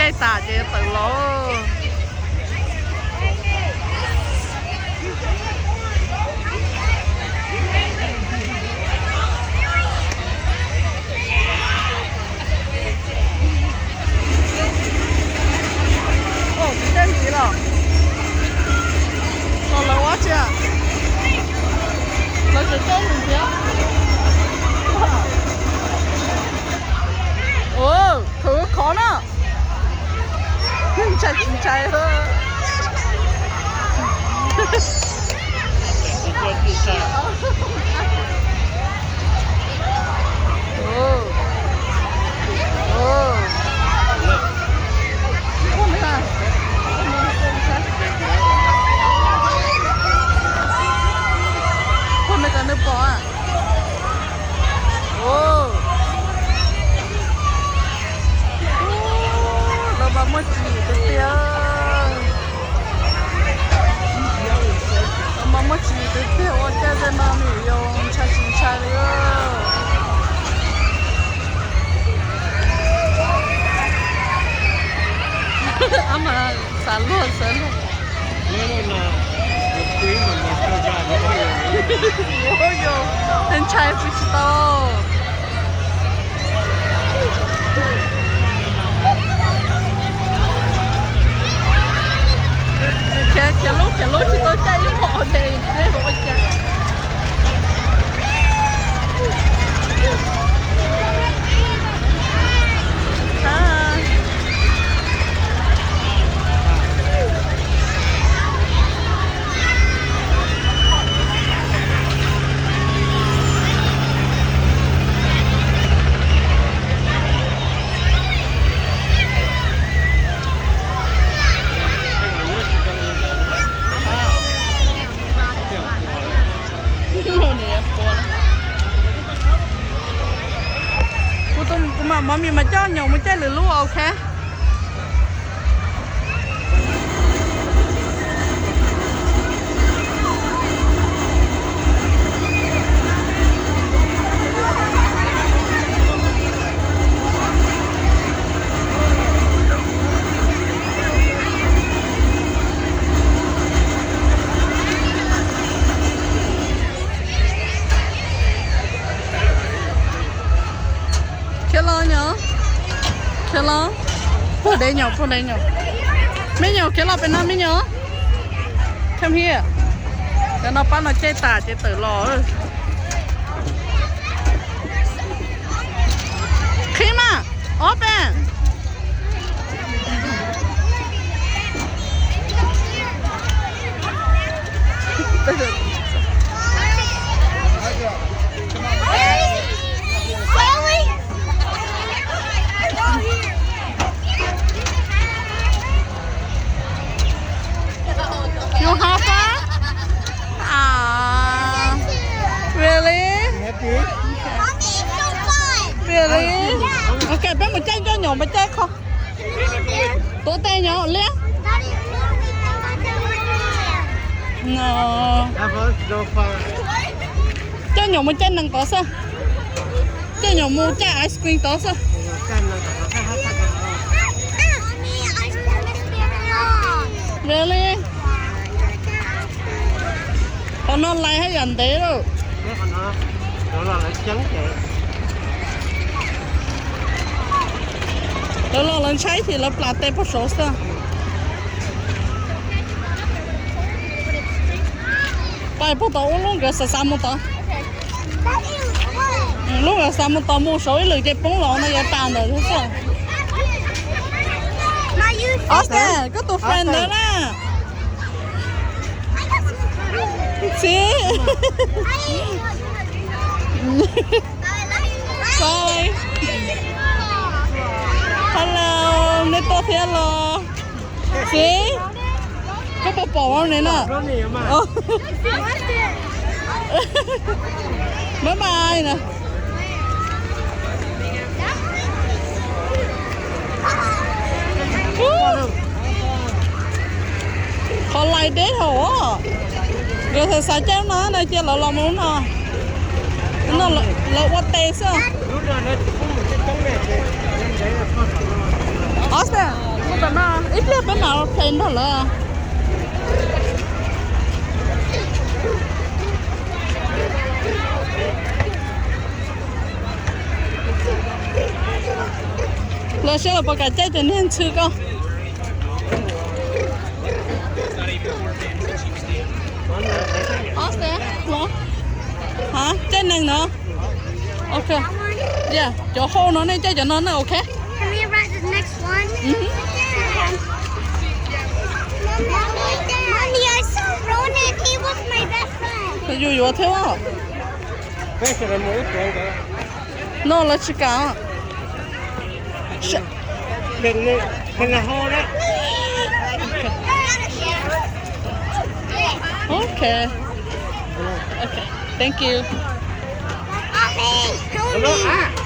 Caij tas ces tawm los. Tsis caij li los, los lawv ua tsi, lawv tseem caij li thiab. Ua, khwv khov na. Ntshai tsis ntshai. Ua, lawv mas muaj tswv yim tiag tiag. Lawv mas muaj tswv yim tiag tiag, ua caij tej no nws yog ntshai tsis ntshai li. Ab mas xav luag xav luag. Ntshai tsis tsis tau. Khiav khiav lub khiav lub tsis tau caij ib qho ces ua cas. Kuv mam mov mis mas coj nyob mus caij lwm lub, ok. Khiav los nyom, khiav los. Puag deb nyom, puag deb nyom. Me nyuam khiav los pem no me nyuam. Come here. Cov no pab no caij tas ces tawm los. Qhib mas, ob peb. You have fun? Ah, really? Really? Ok, peb mus caij coj nyom mus caij qho. Tuav tes nyom liab. No. Coj nyom mus caij nees tod xwb. Coj nyom mus caij ice cream tod xwb. Really? Qhov no lais haj yam ntev lawm. Lawv los lawv ntshai ces lawv plam tes puag saud xwb. Pais puag tod ub lub nkawd xav xav mus tod. Lub nkawd xav mus tod mus saud ib lwm ces poob los no yuav tas ntawd xwb. Austin, koj tus friend ntawd na. Txiv. Sorry. Hello, neb tuaj thiab los? Txiv, koj puas pom ne no? Bye bye na. Qhov lais deb hauv. Nkawd xav xav caij no no cia lawv los mus no. No lawv ua tes xwb. Austin, Ib pliag peb mam play nrog lawv. Los saib los puas kam caij cov niag ntxhw ko. Caij neeg no. Ok. Cov hau no nej caij cov no na, ok. Can we ride the next one? Mommy, I saw Ronan. He was my best friend. Yus yuav thiab. No lawv tsis kam. Ok. Ok. Thank you. Mommy, hold me.